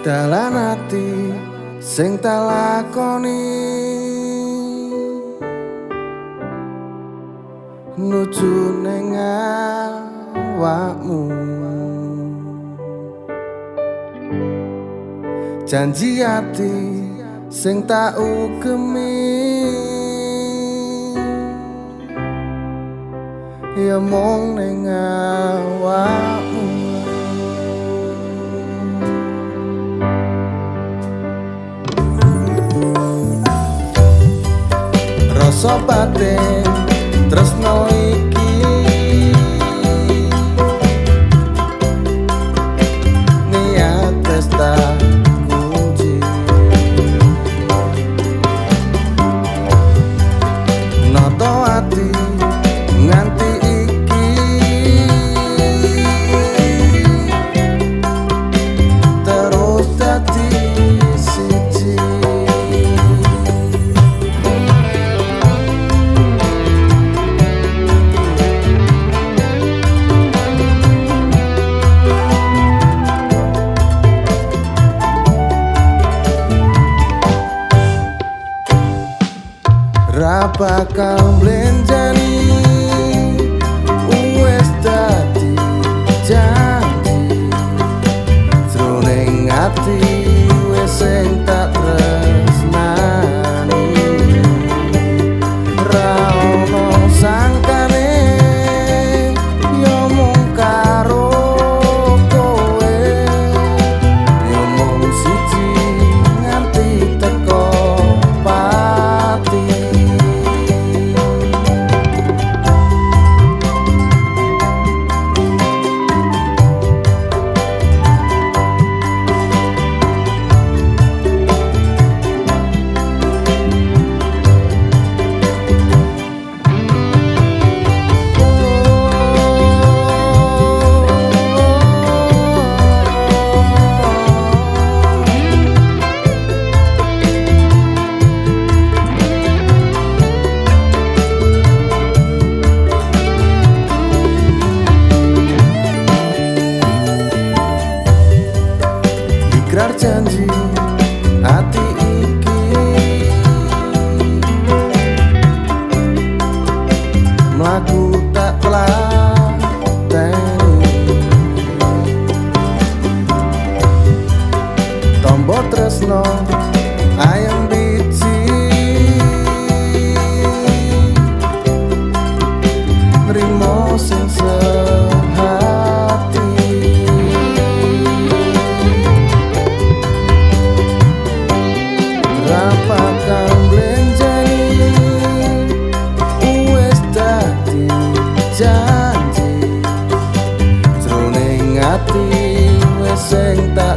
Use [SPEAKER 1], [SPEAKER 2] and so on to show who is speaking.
[SPEAKER 1] Dalan ati sing tak lakoni nuju ning awakmu. Janji ati sing tak ugemi ya mung ning awakmu. Rasa batin tresno iki niat pesta kunci, noto ati nganti iki terus dadi siji. Ra bakal mblenjani wis dadi janji, jroning ati wis sing tak tresnani. Ra ono sangkane ya mung karo kowe, ya mung siji nganti teko pati. Ikrar janji ati iki mlaku tak tlateni, tombo tresno ayem biji nrimo sing sehati. Ra bakal mblenjani wis dadi janji, jroning ati wis sing tak